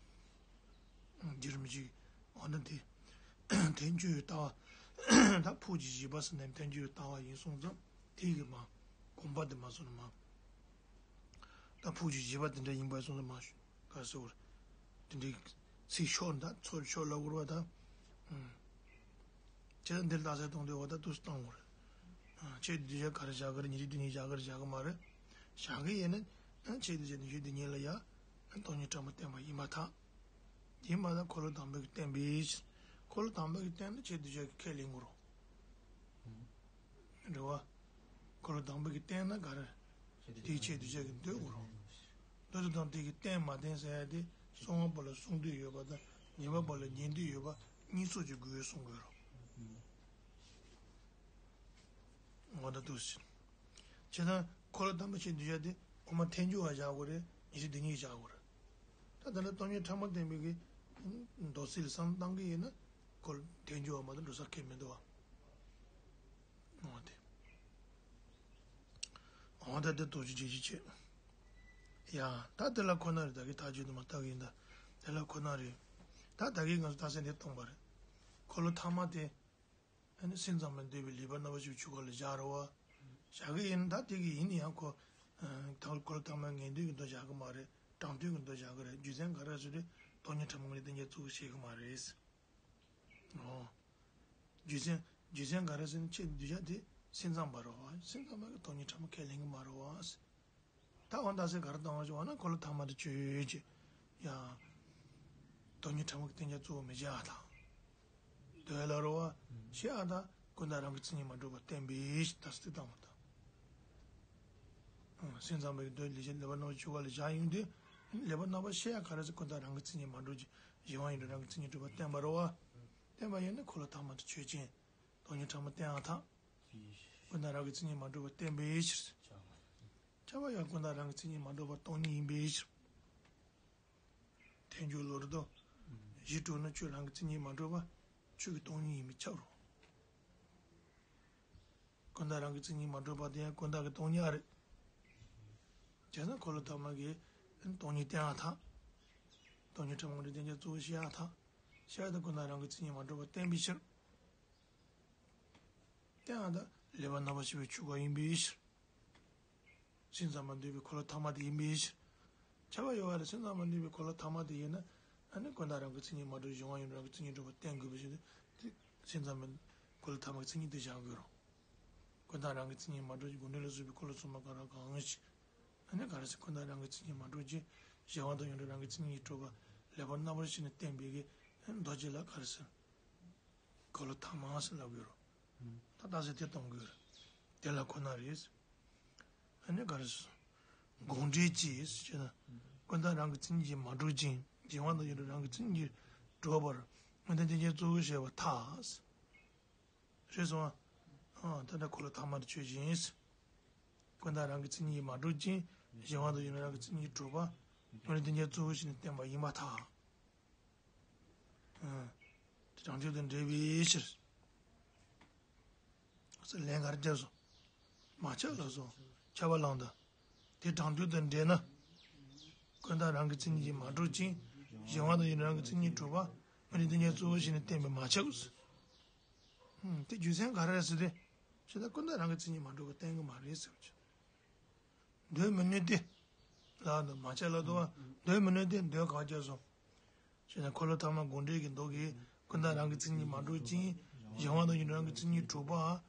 བསྒྱུར་མི་ཅིག་འོ་ན་དེ་ཐལ་འགྱུར་ལྟ་བ་ད་ཕུགས་ཀྱི་བཞི་པ་ཟེར་ནས་ཐལ་འགྱུར་ལྟ་བ་ཡིན་སོང་ཙང་དེ་གི་མ་དགོངས་པ་དེ་མ་སོང་ན་མ་ད་ཕུགས་ཀྱི་བཞི་པ་དེ་འདྲ་ཡིན་པ་སོང་ཙང་མ་ཞུ། ག་ཟེར་བར། དེ་འདྲའི་ཚིག་ཤོར་འདྲ་ཚོར་ཤོར་ལ་བོར་བ་དང་། ཨུམ། བྱས་ཙང་འདིར་རྟགས་གསལ་གཏོང་དུས་འོ་ད་དུས་སུ་བཏང་དགོས་རེད། ཨ། ཆོས་དེ་བཞག་ག་རེ་བཞག་གི་རེད། ཉི་ཤུ་རྩ་གཉིས་བཞག་གི་རེད་བཞག་གི་མ་རེད། བཞག་གི་ཡིན་ན། ཨ། ཆོས་དེ་བཞག་ཉི་ཤུ་རྩ་གཉིས་ལ་ཡ། ཨ། སྟོང་ཉིད་ཕྲ་མོ་བསྟན་པ་ཡིན་པར་ཐལ། ཡིན་པ་ད་འཁོར་ལོ་དང་པོ་གིས་བསྟན་པའི་ཕྱིར། འཁོར་ལོ་དང་པོ་གིས་བསྟན་ན་ཆོས་དེ་བཞག་གི་ཁས་ལེན་དགོས་རེད། རེད་བ། འཁོར་ལོ་དང་པོ་གིས་བསྟན་ན་ག་རེ། དེའི་ཆོས་དེ་བཞག་གི་འདོད་དགོས་རེད། འདོད་དེ་དང་དེ་གིས་བསྟན་མ་བསྟན་ཟེར་ཡ་དེ་གསུང་བ་པོ་ལ་གསུང་འདོད་ཡོད་པ་དང་ཉན་པ་པོ་ལ་ཉན་འདོད་ཡོད་པ་གཉིས་ཚོགས་ཀྱི་དགོས་གསུང་དགོས་རེད། ངོ་ད་འདུག་ཟེར། བྱས་ཙང་འཁོར་ལོ་དང་པོ་ཆོས་དེ་བཞག་དེ་ངོ་མ་ཐལ་འགྱུར་བ་བཞག་དགོས་རེད། ཉི་ཤུ་རྩ་གཉིས་བཞག་དགོས་རེད། ད་ད་ལྟ་སྟོང་ཉིད་ཕྲ་མོ་བསྟན་པའི་གི་མདོ་ཚིག་ལ་བསམ་བློ་བཏང་གི་ཡིན་ན་འཁོར་ཐལ་འགྱུར་བ་མ་གཏོགས་འགྲོ་ས་ཁེལ་མི་འདུག་བ། འོ་དེ། འོ་ད་དེ་དོགས་གཅོད་བྱེད་ཀྱི་བྱེད། ཡ། ད་དེ་ལ་ཁོ་ན་རེད། ད་གི་ཐག་གཅོད་དུ་མ་ལྟ་གི་ཡིན་ད། དེ་ལ་ཁོ་ན་རེད། ད་ད་གི་ང་ཚོ་རྟགས་གསལ་འདི་གཏོང་པ་རེད། འཁོར་ལོ་ཐ་མ་དེ། ཨ་ནི་སེམས་ཙམ་པས་འདོད་པའི་ལེགས་པར་རྣམ་པར་ཕྱེ་བའི་ཆོས་འཁོར་ལ་བཞག་རེད་བ། བཞག་གི་ཡིན་ད་དེ་གི་ཡིན་ཡང་ཁོ། ད་འཁོར་ལོ་ཐ་མ་ངེས་དོན་གྱི་མདོ་བཞག་གི་མ་རེད། དྲང་དོན་གྱི་མདོ་བཞག་གི་རེད། རྒྱུ་མཚན་ག་རེ་ཟེར་དུས་སྟོང་ཉིད་ཕྲ་མོ་ངོས་ལེན་བསྟན་བྱའི་གཙོ་བོ་བྱེད་ཀྱི་མ་རེད། ཨོ། རྒྱུ་མཚན་རྒྱུ་མཚན་ག་རེ་ཟེར་ན་ཆོས་འདི་བཞག་དེ་སེམས་ཙམ་པ་རེད་བ། སེམས་ཙམ་པ་གིས་སྟོང་ཉིད་ཕྲ་མོ་ཁས་ལེན་གྱི་མ་རེད་བ། ད་འོ་ད་ཟེར་ག་རེ་བཏང་བ་ཞིག་འོ་ན་འཁོར་ལོ་ཐ་མ་དེ་ཆོས་ཅན། ཡང་། སྟོང་ཉིད་ཕྲ་མོ་གི་བསྟན་བྱ་གཙོ་བོ་མི་བྱེད་ཨ་ཐལ། འདོད་ལ་རོ་བ། ཤེས་ཨ་ཐལ། ཀུན་བརྟགས་རང་གི་མཚན་ཉིད་མ་གྲུབ་པར་བསྟན་པའི་ཕྱིར་ད་ཟེར་དེ་བཏང་བ་དང་། སེམས་ཙམ་པའི་འདོད་ལས་བྱེད་ལེགས་པར་རྣམ་པར་ཕྱེ་བ་ལ་བཞག་ཡོང་དུས། ལེགས་པར་རྣམ་པར་ཕྱེ་ཡ་ག་རེ་ཟེར་ཀུན་བརྟགས་རང་གི་མཚན་ཉིད་མ་གྲུབ་ཅིང་གཞན་དབང་ཡིན་འགྲོ་རང་གི་མཚན་ཉིད་གྲུབ་པར་བསྟན་པ་རོ་བ། བསྟན་པ་ཡིན་ན་འཁོར་ལོ་ཐ་མ་དེ་ཆོས་ཅན། སྟོང་ཉིད་ཕྲ་མོ་བསྟན་ཨ་ཐལ། ཀུན་བརྟགས་རང་གི་མཚན་ཉིད་མ་གྲུབ་པར་བསྟན་པའི་ཕྱིར། ཁྱབ་པ་ཡང་ཀུན་བརྟགས་རང་གི་མཚན་ཉིད་མ་གྲུབ་པ་སྟོང་ཉིད་ཡིན་པའི་ཕྱིར། ཐལ་འགྱུར་ལོག་རེད་དོ། གཞི་གྲུབ་ན་ཆོས་རང་གི་མཚན་ཉིད་མ་གྲུབ་པ་ཆོས་ཀྱི་སྟོང་ཉིད་ཡིན་པས་ཁྱབ་རོ། ཀུན་བརྟགས་རང་གི་མཚན་ཉིད་མ་གྲུབ་པ་དེ་ཡང་ཀུན་བརྟགས་ཀྱི་སྟོང་ཉིད་ཨ་རེད། བྱས་ཙང་འཁོར་ལོ་ཐ་མ་གིས་སྟོང་ཉིད་བསྟན་ཨ་ཐལ། སྟོང་ཉིད་ཕྲ་མོ་ངོས་ལེན་བསྟན་བྱའི་གཙོ་བོ་བྱེད་ཨ་ཐལ། བྱས་ཙང་ཀུན་བརྟགས་རང་གི་མཚན་ཉིད་མ་གྲུབ་པར་བསྟན་པའི་ཕྱིར། བསྟན་ཨ་ཐལ། ལེགས་པར་རྣམ་པར་ཕྱེ་བའི་ཆོས་འཁོར་ཡིན་པའི་ཕྱིར། སེམས་ཙམ་པས་འདོད་པའི་འཁོར་ལོ་ཐ་མ་དེ་ཡིན་པའི་ཕྱིར། ཁྱབ་པ་ཡོད་པ་རེད། སེམས་ཙམ་པས་འདོད་པའི་འཁོར་ལོ་ཐ་མ་དེ་ཡིན་ན། ཨ་ནི་ཀུན་བརྟགས་རང་གི་མཚན་ཉིད་མ་གྲུབ་གཞན་དབང་ཡིན་འགྲོ་རང་གི་མཚན་ཉིད་གྲུབ་པར་བསྟན་དགོས་པའི་ཕྱིར་ཏེ། སེམས་ཙམ་པས་འཁོར་ལོ་ཐ་མ་གི་མཚན་ཉིད་དེ་བཞག་དགོས་རེད། ཀུན་བརྟགས་རང་གི་མཚན་ཉིད་མ་གྲུབ་ཀྱི་དགོངས་འགྲེལ་ལ་སོགས་པའི་འཁོར་ལོ་ཚང་མ་གང་རུང་གང་ཞིག་ཨ་ནི་ག་རེ་ཟེར་ཀུན་བརྟགས་རང་གི་མཚན་ཉིད་མ་གྲུབ་ཅིང་གཞན་དབང་དུ་ཡིན་འགྲོ་རང་གི་མཚན་ཉིད་གྲུབ་པ་ལེགས་པར་རྣམ་པར་ཕྱེ་ནས་བསྟན་པའི་གི་མདོ་སྤྱི་ལ་ག་རེ་ཟེར། འཁོར་ལོ་ཐ་མ་ཟེར་ལབ་དགོས་རེད། ད་ལྟ་ཟེར་དེ་གཏོང་དགོས་རེད། དེ་ལ་ཁོ་ན་རེད། ཨ་ནི་ག་རེ་ཟེར། དགོངས་འགྲེལ་གྱིས་ཟེར་ན། ཀུན་བརྟགས་རང་གི་མཚན་ཉིད་ཀྱིས་མ་གྲུབ་ཅིང་གཞན་དབང་དུ་ཡིན་འགྲོ་རང་གི་མཚན་ཉིད་ཀྱིས་གྲུབ་པར་དངོས་བསྟན་བསྟན་བྱའི་གཙོ་བོ་བྱས་པར་ཐལ། རེད་སོང་ཨ། ད་ལྟ་འཁོར་ལོ་ཐ་མ་དེ་ཆོས་ཅན། ཀུན་བརྟགས་རང་གི་མཚན་ཉིད་མ་གྲུབ་ཅིང་གཞན་དབང་དུ་ཡིན་འགྲོ་རང་གི་མཚན་ཉིད་གྲུབ་པ་དངོས་བསྟན་བསྟན་བྱའི་གཙོ་བོ་བྱས་ནས་བསྟན་པ་ཡིན་པར་ཐལ། དེ་དྲང་དོན་དང་འབྲེལ་བའི་ཕྱིར། ཟེར་ལན་ག་རེ་བརྒྱབ་སོང་། མ་ཁྱབ་ལབ་སོང་། ཁྱབ་པ་བླངས་དང་། དེ་དྲང་དོན་དང་འབྲེལ་ན། ཀུན་བརྟགས་རང་གི་མཚན་ཉིད་ཀྱིས་མ་གྲུབ་ཅིང་། གཞན་དབང་དང་ཡུལ་འབྲས་རང་གི་མཚན་ཉིད་གྲུབ་པ། དངོས་གནས་བདེན་བཞག་གཙོ་བོ་བྱས་ནས་བསྟན་པས་མ་ཁྱབ། ཧུམ། དེ་རྒྱུ་མཚན་ག་རེ་རེད་ཟེར་ཏེ། ཞེ་ན་ཀུན་བརྟགས་རང་གི་མཚན་ཉིད་མ་གྲུབ་པ་བསྟན་གྱི་མ་རེད་ཟེར་བ་ཅིག་འདོད་མི་ནུས་ཏེ། ལབ་འདུག་མ་ཁྱབ་ལབ་འདུག་བ། འདོད་མི་ནུས་ཏེ་འདོད་ག་རྒྱབ་སོང་། ཞེ་ན་འཁོར་ལོ་ཐ་མ་དགོངས་འགྲེལ་གྱི་མདོ་གིས་ཀུན་བརྟགས་རང་གི་མཚན་ཉིད་མ་གྲུབ་ཅིང་། གཞན་དབང་དང་ཡུལ་འབྲས་རང་གི་མཚན་ཉིད་གྲུབ་པ།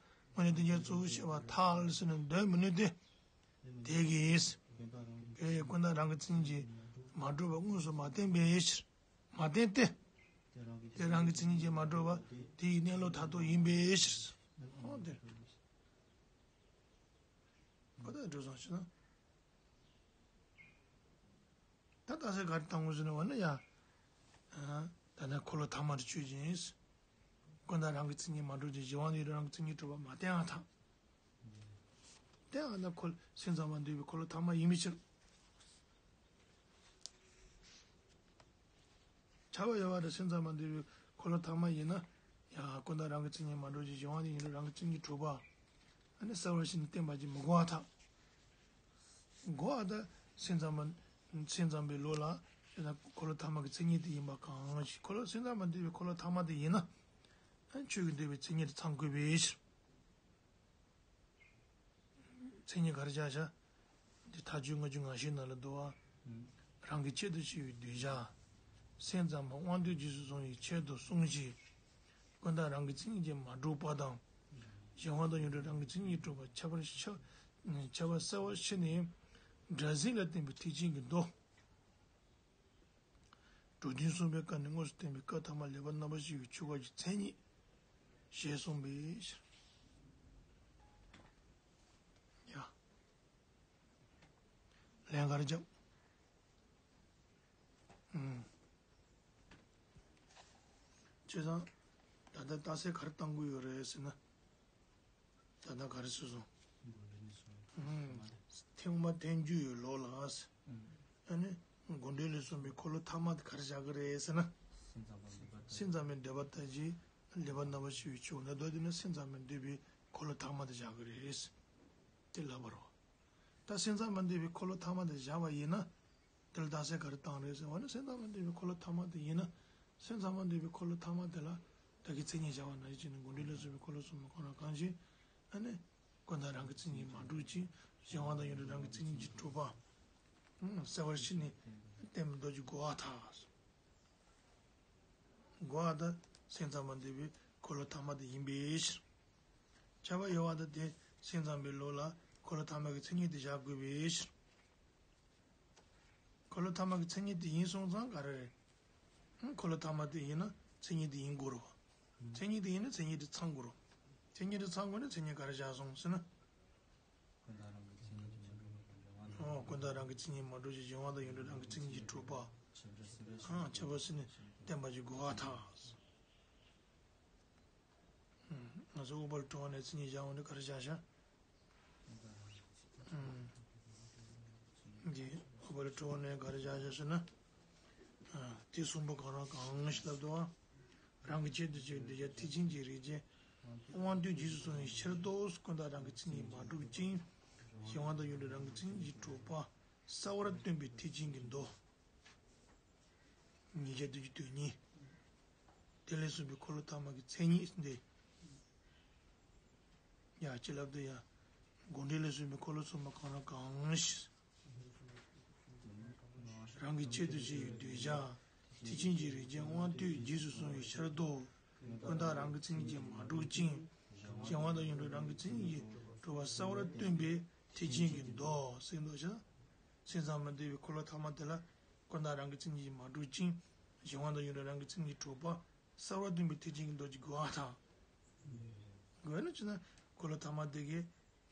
དངོས་གནས་བདེན་བཞག་གཙོ་བོ་བྱས་པར་ཐལ་ཟེར་ནས་འདོད་མི་ནུས་ཏེ། དེ་གིས། དེ་ཀུན་བརྟགས་རང་གི་མཚན་ཉིད་ཀྱིས་མ་གྲུབ་པ་དངོས་སུ་མ་བསྟན་པའི་ཕྱིར། མ་བསྟན་ཏེ། དེ་རང་གི་མཚན་ཉིད་ཀྱིས་མ་གྲུབ་པ་དེ་ཡི་གནས་ལུགས་མཐར་ཐུག་ཡིན་པའི་ཕྱིར། འོ་དེ། གོ་བརྡ་འགྲོ་སོང་ཞེ་ན། ད་རྟགས་གསལ་ག་རེ་བཏང་དགོས་ཟེར་ན་འོ་ན་ཡ། ད་ནི་འཁོར་ལོ་ཐ་མ་དེ་ཆོས་ཅན། ཀུན་བརྟགས་རང་གི་མཚན་ཉིད་མ་གྲུབ་ཅིང་གཞན་དབང་དང་ཡུལ་འབྲས་རང་གི་མཚན་ཉིད་གྲུབ་པ་མ་བསྟན་པར་ཐལ། དེ་ཡང་ན་འཁོར་སེམས་ཙམ་པ་འདོད་པའི་འཁོར་ལོ་ཐ་མ་ཡིན་པའི་ཕྱིར། ཁྱབ་པ་ཡོད་པ་དང་སེམས་ཙམ་པ་འདོད་པའི་འཁོར་ལོ་ཐ་མ་ཡིན་ན། ཡང་ཀུན་བརྟགས་རང་གི་མཚན་ཉིད་མ་གྲུབ་ཅིང་གཞན་དབང་དང་ཡུལ་འབྲས་རང་གི་མཚན་ཉིད་གྲུབ་པ། ཨ་ནི་གསལ་བར་བྱས་ནས་བསྟན་པ་ཅིག་མི་དགོས་པར་ཐལ། དགོས་པ་དང་སེམས་ཙམ་པ། སེམས་ཙམ་པའི་ལུགས་ལ། ཞེ་ན་འཁོར་ལོ་ཐ་མ་གི་མཚན་ཉིད་དེ་ཡིན་པ་གང་ཞིག་འཁོར་ལོ་སེམས་ཙམ་པ་འདོད་པའི་འཁོར་ལོ་ཐ་མ་དེ་ཡིན་ན། ཨ་ནི་ཆོས་ཀྱི་འདོད་པའི་མཚན་ཉིད་དེ་ཚང་དགོས་པའི་ཕྱིར། མཚན་ཉིད་ག་རེ་བཞག་བཞག་འདི་མཐའ་དཔྱོད་ལྔ་བཅུ་ང་བཞི་ནང་ལ་འདུག་བ། རང་གི་ཆེད་དུ་བྱས་པའི་གདུལ་བྱ། སེམས་ཙམ་པ་དབང་དུས་རྗེས་སུ་བཟུང་བའི་ཕྱིར་དུ་གསུངས་ཤིང་། ཀུན་བརྟགས་རང་གི་མཚན་ཉིད་ཀྱིས་མ་གྲུབ་པ་དང་། གཞན་དབང་དང་ཡུལ་འབྲས་རང་གི་མཚན་ཉིད་གྲུབ་པ་ཁྱབ་པར་ཁྱབ། ཁྱབ་པ་གསལ་བར་ཕྱེ་ནས། སྒྲ་ཟིག་ལ་བརྟེན་པའི་ཐེག་ཆེན་གྱི་མདོ། གྲུབ་དོན་གསུངས་པའི་སྐབས་ནས་དངོས་སུ་བསྟན་པའི་སྐབས་ཐ་མ་ལེགས་པར་རྣམ་པར་ཕྱེ་བའི་ཆོས་འཁོར་གྱི་མཚན་ཉིད། ཞེས་གསུངས་པའི་ཕྱིར། ཡ། ལན་ག་རེ་བརྒྱབ། ཨུམ། བྱས་ཙང་། ད་ལྟ་རྟགས་གསལ་ག་རེ་བཏང་དགོས་ཡོད་རེད་ཟེར་ན། ད་ལྟ་ག་རེ་ཟེར་སོང་། ཨུམ། ཐེངས་མ་ཐལ་འགྱུར་ཡོད་ལོ་ལ། ཨ་ནི། དགོངས་འགྲེལ་ལས་གསུངས་པའི་འཁོར་ལོ་ཐ་མ་དེ་ག་རེ་བཞག་གི་རེད་ཟེར་ན། སེམས་ཙམ་པའི་འདོད་པ་ལྟར་གྱི་ལེགས་པར་རྣམ་པར་ཕྱེ་བའི་ཆོས་འཁོར་ནི་མདོ་དེ་ནི་སེམས་ཙམ་པའི་འདོད་པའི་འཁོར་ལོ་ཐ་མ་དེ་བཞག་གི་རེད། དེ་ལབ་པ་རེད། ད་སེམས་ཙམ་པ་འདོད་པའི་འཁོར་ལོ་ཐ་མ་དེ་བཞག་པ་ཡིན་ན། དེ་ལ་རྟགས་གསལ་ག་རེ་བཏང་རེད་ཟེར་བ་ནི་སེམས་ཙམ་པ་འདོད་པའི་འཁོར་ལོ་ཐ་མ་དེ་ཡིན་ན། སེམས་ཙམ་པ་འདོད་པའི་འཁོར་ལོ་ཐ་མ་དེ་ལ་བདག་གི་མཚན་ཉིད་བཞག་པ་ནང་བཞིན་བྱས་ནས་དགོངས་འགྲེལ་ལས་གསུངས་པའི་འཁོར་ལོ་གསུམ་པོ་གང་རུང་གང་ཞིག་ཨ་ནི། ཀུན་བརྟགས་རང་གི་མཚན་ཉིད་མ་གྲུབ་ཅིང་། གཞན་དབང་དང་ཡུལ་འབྲས་རང་གི་མཚན་ཉིད་ཀྱིས་གྲུབ་པ། གསལ་བར་ཕྱེ་ནས་བསྟན་པའི་མདོ་ཅིག་དགོས་པར་ཐལ། དགོས་པ་དང་སེམས་ཙམ་པ་འདོད་པའི་འཁོར་ལོ་ཐ་མ་དེ་ཡིན་པའི་ཕྱིར། ཁྱབ་པ་ཡོད་པ་དང་དེ་སེམས་ཙམ་པའི་ལུགས་ལ་འཁོར་ལོ་ཐ་མ་གི་མཚན་ཉིད་དེ་བཞག་དགོས་པའི་ཕྱིར། འཁོར་ལོ་ཐ་མ་གི་མཚན་ཉིད་དེ་ཡིན་སོང་ཙང་ག་རེ་རེད། འཁོར་ལོ་ཐ་མ་དེ་ཡིན་ན་མཚན་ཉིད་དེ་ཡིན་དགོས་རེད་བ། མཚན་ཉིད་དེ་ཡིན་ན་མཚན་ཉིད་དེ་ཚང་དགོས་རེད། མཚན་ཉིད་དེ་ཚང་དགོས་ན་མཚན་ཉིད་ག་རེ་བཞག་སོང་ཟེར་ན། ཨོ། ཀུན་བརྟགས་རང་གི་མཚན་ཉིད་ཀྱིས་མ་གྲུབ་ཅིང་། གཞན་དབང་དང་ཡུལ་འབྲས་རང་གི་མཚན་ཉིད་ཀྱིས་གྲུབ་པ། ཨང་། ཁྱབ་པ་ཟེར་ནས་བསྟན་པ་ཅིག་དགོས་པར་ཐལ། ང་ཚོ་ཨུཏྤལ་གྲོ་བོ་ནས་མཚན་ཉིད་བཞག་འོང་ནས་ག་རེ་བཞག་བཞག་འདི་ཨུཏྤལ་གྲོ་བོ་ནས་ག་རེ་བཞག་བཞག་ཟེར་ན། དེ་གསུམ་པོ་གང་རུང་གང་ཞིག་ལབ་འདུག་བ། རང་གི་ཆེད་དུ་བྱས་པའི་གདུལ་བྱ་ཐེག་ཆེན་གྱི་རིགས་ཅན། དབང་དུས་རྗེས་སུ་བཟུང་བའི་ཕྱིར་དུ་ཀུན་བརྟགས་རང་གི་མཚན་ཉིད་མ་གྲུབ་ཅིང་། གཞན་དབང་དང་ཡུལ་འབྲས་རང་གི་མཚན་ཉིད་ཀྱིས་གྲུབ་པ་གསལ་བར་སྟོན་པའི་ཐེག་ཆེན་གྱི་མདོ། ཉེར་བརྒྱད་དུས་ཀྱི་དོན་གཉིས། དེ་ལས་གསུངས་པའི་འཁོར་ལོ་ཐ་མ་གི་མཚན་ཉིད་འདི། ཡ། ཅི་ལབ་དུས་ཡ། དགོངས་འགྲེལ་ལས་གསུངས་པའི་འཁོར་ལོ་གསུམ་པོ་གང་རུང་གང་ཞིག་རང་གི་ཆེད་དུ་བྱས་པའི་གདུལ་བྱ། ཐེག་ཆེན་གྱི་རིགས་ཅན་དབང་དུས་རྗེས་སུ་བཟུང་བའི་ཕྱིར་དུ། ཀུན་བརྟགས་རང་གི་མཚན་ཉིད་ཀྱིས་མ་གྲུབ་ཅིང་། གཞན་དབང་དང་ཡུལ་འབྲས་རང་གི་མཚན་ཉིད་ཀྱིས་གྲུབ་པ་གསལ་བར་སྟོན་པའི་ཐེག་ཆེན་གྱི་མདོ་ཟེར་མདོ་བྱ། སེམས་ཙམ་པ་འདོད་པའི་འཁོར་ལོ་ཐ་མ་དེ་ལ་ཀུན་བརྟགས་རང་གི་མཚན་ཉིད་ཀྱིས་མ་གྲུབ་ཅིང་། གཞན་དབང་དང་ཡུལ་འབྲས་རང་གི་མཚན་ཉིད་གྲུབ་པ་གསལ་བར་སྟོན་པའི་ཐེག་ཆེན་གྱི་མདོ་ཅིག་དགོས་པར་ཐལ། དགོས་ན་ཅི་ན་འཁོར་ལོ་ཐ་མ་དེ་གས་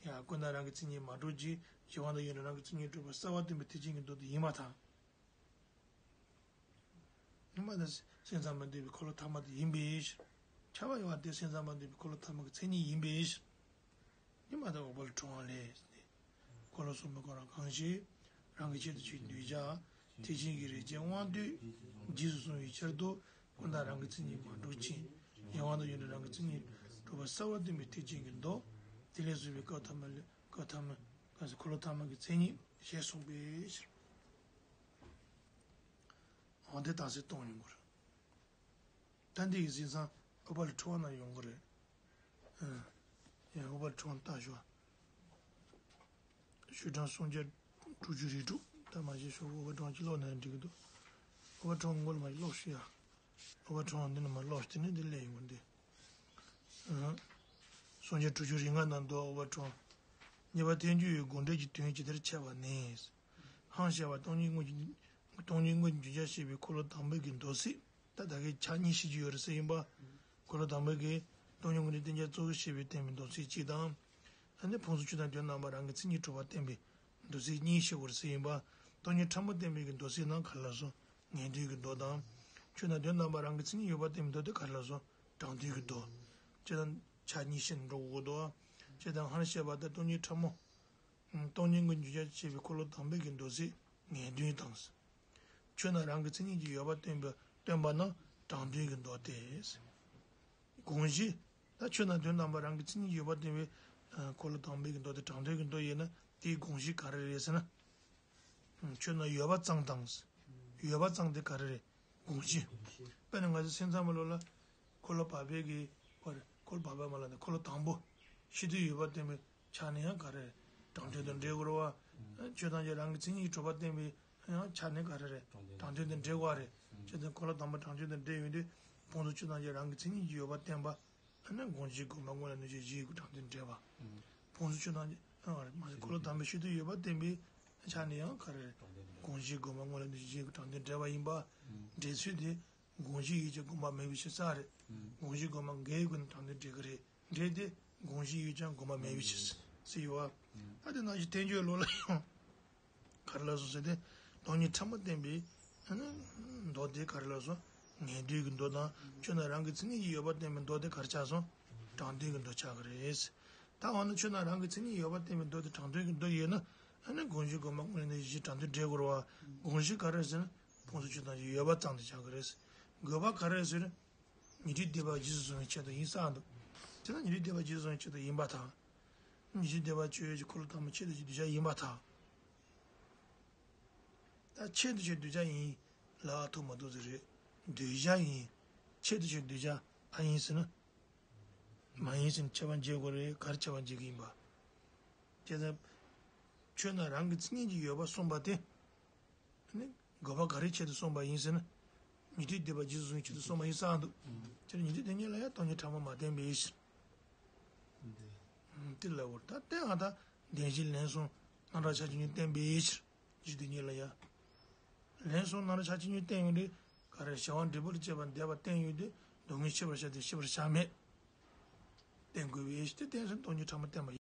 ཡང་ཀུན་བརྟགས་རང་གི་མཚན་ཉིད་མ་གྲུབ་ཅིང་གཞན་དབང་དང་ཡུལ་འབྲས་རང་གི་མཚན་ཉིད་གྲུབ་པ་གསལ་བར་སྟོན་པའི་ཐེག་ཆེན་གྱི་མདོ་དེ་ཡིན་པར་ཐལ། ཡིན་པ་དང་སེམས་ཙམ་པ་འདོད་པའི་འཁོར་ལོ་ཐ་མ་དེ་ཡིན་པའི་ཕྱིར། ཁྱབ་པ་ཡོད་པ་དེ་སེམས་ཙམ་པ་འདོད་པའི་འཁོར་ལོ་ཐ་མ་གི་མཚན་ཉིད་ཡིན་པའི་ཕྱིར། ཡིན་པ་དང་འོག་པོ་ལ་གྲུབ་དབང་ལས། འཁོར་ལོ་གསུམ་པོ་གང་རུང་གང་ཞིག་རང་གི་ཆེད་དུ་བྱས་གདུལ་བྱ། ཐེག་ཆེན་གྱི་རིགས་ཅན་དབང་དུས་རྗེས་སུ་བཟུང་བའི་ཕྱིར་དུ་ཀུན་བརྟགས་རང་གི་མཚན་ཉིད་མ་གྲུབ་ཅིང་། གཞན་དབང་དང་ཡུལ་འབྲས་རང་གི་མཚན་ཉིད་གྲུབ་པ་གསལ་བར་སྟོན་པའི་ཐེག་ཆེན་གྱི་མདོ། དེ་ལས་གསུངས་པའི་སྐབས་ཐ་མ་ལས་སྐབས་ཐ་མ་གང་ཞིག་འཁོར་ལོ་ཐ་མ་གི་མཚན་ཉིད། ཞེས་གསུངས་པའི་ཕྱིར། འོ་དེ་དག་སེ་གཏོང་ཡོང་གི་རེད། ད་འདི་ཡི་ཟིན་སང་ཨོ་པ་ལ་ཁྲོ་བ་ན་ཡོང་གི་རེད། ཡང་ཨོ་པ་ལ་ཁྲོ་བ་ལྟ་ཞོག་ཞུ་དྲང་སུམ་བརྒྱ་དྲུག་ཅུ་རེ་དྲུག་ད་མ་ཤེས་ཤོག་ཨོ་པ་ཁྲོ་བ་ཅི་ཀློག་ན་འགྲིག་གི་འདུག་ཨོ་པ་ཁྲོ་བ་མགོ་ལ་མ་ཤེས་ཀློག་ཤི་ཡ། ཨོ་བ་ཁྲོང་འདི་ནི་མ་ལོག་སྟེ་ནི་འདི་ལས་ཡིན་དགོས་འདི། སངས་རྒྱས་དྲུག་ཅུ་རེ་ལྔ་ནང་དུ་ཨོ་བ་ཁྲོང་། གཉིས་པ་ཐལ་འགྱུར་བའི་དགོངས་འགྲེལ་གྱི་དོན་ཇི་ལྟར་འཆད་པ་ནི། ཧང་བཤད་པ་སྟོང་ཉིད་དངོས་ཀྱི་སྟོང་ཉིད་དངོས་ཀྱི་རྒྱུ་ཆ་བཤད་པའི་འཁོར་ལོ་དང་པོའི་གི་མདོ་ཚིག་ད་ད་གའི་ཆ་གཉིས་བཤད་ཀྱི་ཡོད་རེད་ཟེར་ཡིན་པ། འཁོར་ལོ་དང་པོའི་གི་སྟོང་ཉིད་དངོས་གནས་བསྟན་བྱ་གཙོ་བོར་བཤད་པའི་བསྟན་པའི་མདོ་ཚིག་གཅིག་དང་། ཨ་ནི་ཕུང་སོགས་ཆོས་དང་དོན་དམ་པ་རང་གི་མཚན་ཉིད་གྲུབ་པ་བསྟན་པའི་མདོ་ཚིག་གཉིས་བཤད་དགོས་རེད་ཟེར་ཡིན་པ། སྟོང་ཉིད་ཕྲ་མོ་བསྟན་པའི་གི་མདོ་ཚིག་ནང་ག་རེ་ལབ་སོང་། ངེས་དོན་གྱི་མདོ་དང་། ཆོས་དང་དོན་དམ་པ་རང་གི་མཚན་ཉིད་ཡོད་པ་བསྟན་པའི་མདོ་དེ་ག་རེ་ལབ་སོང་། དྲང་དོན་གྱི་མདོ། ཅེས་དང་ཆ་གཉིས་བཤད་འགྲོ་དགོས་འདུག་ཅེས་དང་སྔར་བཤད་པ་ལྟར་སྟོང་ཉིད་ཕྲ་མོ། སྟོང་ཉིད་ཀྱི་རྒྱུ་ཆ་བཤད་པའི་འཁོར་ལོ་དང་པོའི་གི་མདོ་ཚིག་ངེས་དོན་དང་། ཆོས་རྣམས་རང་གི་མཚན་ཉིད་ཀྱིས་ཡོད་པར་སྟོན་པའི་སྟོན་པ་ནི་དྲང་དོན་གྱི་མདོ་སྟེ། དགོངས་གཞི། ད་ཆོས་རྣམས་དོན་དམ་པ་རང་གི་མཚན་ཉིད་ཀྱིས་ཡོད་པར་སྟོན་པའི་འཁོར་ལོ་དང་པོའི་གི་མདོ་དེ་དྲང་དོན་གྱི་མདོ་ཡིན་ན་དེའི་དགོངས་གཞི་ག་རེ་རེད་ཟེར་ན། ཆོས་རྣམས་ཡོད་པ་ཙམ་དང་། ཡོད་པ་ཙམ་དེ་ག་རེ་རེད། དགོངས་གཞི། དཔེར་ན་ང་ཚོ་སེམས་ཙམ་པ་ལོ་ལ། འཁོར་ལོ་བར་པའི་གི། འཁོར་ལོ་བར་པ་མ་ལ་ནི་འཁོར་ལོ་དང་པོ། ཕྱི་དུས་ཡོད་པར་སྟོན་པའི་ཆ་ནས་ཡང་ག་རེ་རེད། དྲང་དོན་དང་འབྲེལ་དགོས་རེད་བ། ཆོས་ཐམས་ཅད་རང་གི་མཚན་ཉིད་ཀྱིས་གྲུབ་པར་སྟོན་པའི་ཡང་ཆ་ནས་ག་རེ་རེད། དྲང་དོན་དང་འབྲེལ་བ་རེད། ཆོས་དང་འཁོར་ལོ་དང་པོ་དྲང་དོན་དང་འབྲེལ་ཡོད་དུས། ཕུང་སོགས་ཆོས་ཐམས་ཅད་རང་གི་མཚན་ཉིད་ཀྱིས་ཡོད་པར་སྟོན་པ། ཨ་ནི་དགོངས་གཞིའི་དགོངས་པ་སྔོན་ལ་གནོད་བྱེད་གཞིའི་དྲང་དོན་འགྲེལ་བ། ཕུང་སོགས་ཆོས་ཐམས་ཅད་ཨ་མ་རེད་འཁོར་ལོ་དང་པོའི་ཕྱི་དུས་ཡོད་པར་སྟོན་པའི་ཆ་ནས་ཡང་ག་རེ་རེད། དགོངས་གཞིའི་དགོངས་པ་སྔོན་ལ་གནོད་བྱེད་གཞིའི་དྲང་དོན་འགྲེལ་བ་ཡིན་པ། འགྲེལ་ཚུལ་དེ། དགོངས་གཞི་ཡོད་ཀྱང་དགོངས་པ་མེད་པའི་ཕྱིར་ས་རེད། དགོངས་གཞི་དགོངས་པ་འགལ་བའི་སྒོ་ནས་དྲང་དོན་འགྲེལ་གྱི་རེད། འགྲེལ་ཏེ། དགོངས་གཞི་ཡོད་ཀྱང་དགོངས་པ་མེད་པའི་ཕྱིར། ཟེར་ཡོད་བ། ད་དེ་ནང་བཞིན་ཐལ་འགྱུར་ལུགས་ལ་ཡང་། ག་རེ་ལབ་སོང་ཟེར་ཏེ། སྟོང་ཉིད་ཕྲ་མོ་བསྟན་པའི། མདོ་དེ་ག་རེ་ལབ་སོང་། ངེས་དོན་གྱི་མདོ་དང་ཆོས་རྣམས་རང་གི་མཚན་ཉིད་ཀྱིས་ཡོད་པར་བསྟན་པའི་མདོ་དེ་ག་རེ་ཆགས་སོང་། དྲང་དོན་གྱི་མདོ་ཆགས་ཀྱི་རེད། ད་འོ་ན་ཆོས་རྣམས་རང་གི་མཚན་ཉིད་ཡོད་པར་བསྟན་པའི་མདོ་དེ་དྲང་དོན་གྱི་མདོ་ཡོད་ན། ཨ་ནི་དགོངས་གཞི་དགོངས་པ་སྔོན་ལ་གནོད་བྱེད་གཞིའི་དྲང་དོན་འགྲེལ་དགོས་རེད་བ། དགོངས་གཞི་ག་རེ་ཟེར་ན། ཕུང་སོགས་ཆོས་ཐམས་ཅད་ཡོད་པ་ཙམ་དེ་ཆགས་ཀྱི་རེད། དགོས་པ་ག་རེ་ཟེར་ན། ཉན་ཐོས་སྡེ་པ་རྗེས་སུ་བཟུང་བའི་ཆེད་དུ་ཡིན་བསམ་འདུག་དེ་ན་ཉན་ཐོས་སྡེ་པ་རྗེས་སུ་བཟུང་བའི་ཆེད་དུ་ཡིན་པར་ཐལ། ཉན་ཐོས་སྡེ་པ་སྤྱོད་ཡུལ་གྱི་འཁོར་ལོ་དང་པོ་ཆེད་དུ་གདུལ་བྱ་ཡིན་པར་ཐལ། ད་ཆེད་དུ་བྱས་གདུལ་བྱ་ཡིན། ལབ་ཐུབ་མ་ཐུབ་ཟིག་རེད། གདུལ་བྱ་ཡིན། ཆེད་དུ་བྱས་གདུལ་བྱ་ཨ་ཡིན་ཟེར་ན། མ་ཡིན་ཟེར་ནས་ཁྱད་པར་འབྱེད་དགོས་རེད་ག་རེ་ཁྱད་པར་འབྱེད་ཀྱི་ཡིན་པ། དེ་ལྟར། ཆོས་རྣམས་རང་གི་མཚན་ཉིད་ཀྱིས་ཡོད་པར་གསུངས་པ་དེ། ནི། དགོས་པ་ག་རེའི་ཆེད་དུ་གསུངས་པ་ཡིན་ཟེར་ན། ཉན་ཐོས་སྡེ་པ་རྗེས་སུ་བཟུང་བའི་ཆེད་དུ་གསུངས་པ་ཡིན་བསམ་འདུག་དེར་ཉན་ཐོས་དེ་ཉིད་ལ་ཡང་སྟོང་ཉིད་ཕྲ་མོ་མ་བསྟན་པའི་ཕྱིར། དེ་ལ་འོར་ད་བསྟན་ཨ་ད་བདེན་བཞིའི་ལན་གསུམ་རྣམ་གྲངས་ཆ་གཅིག་ཉིད་བསྟན་པའི་ཕྱིར། རྗེས་དེ་ཉིད་ལ་ཡང་། ལན་གསུམ་རྣམ་གྲངས་ཆ་གཅིག་ཉིད་བསྟན་ཡོང་དུས་ག་རེ་བྱ་བ་འབྲས་བུ་ལ་སྤྱད་པ་འདས་པ་བསྟན་ཡོང་དུས་སྡུག་བསྔལ་ཤེས་པར་བྱ་སྟེ་ཤེས་པར་བྱ་མེད། བསྟན་དགོས་པའི་ཕྱིར་ཏེ་བསྟན་ཟིན་སྟོང་ཉིད་ཕྲ་མོ་བསྟན་པ་ཡིན།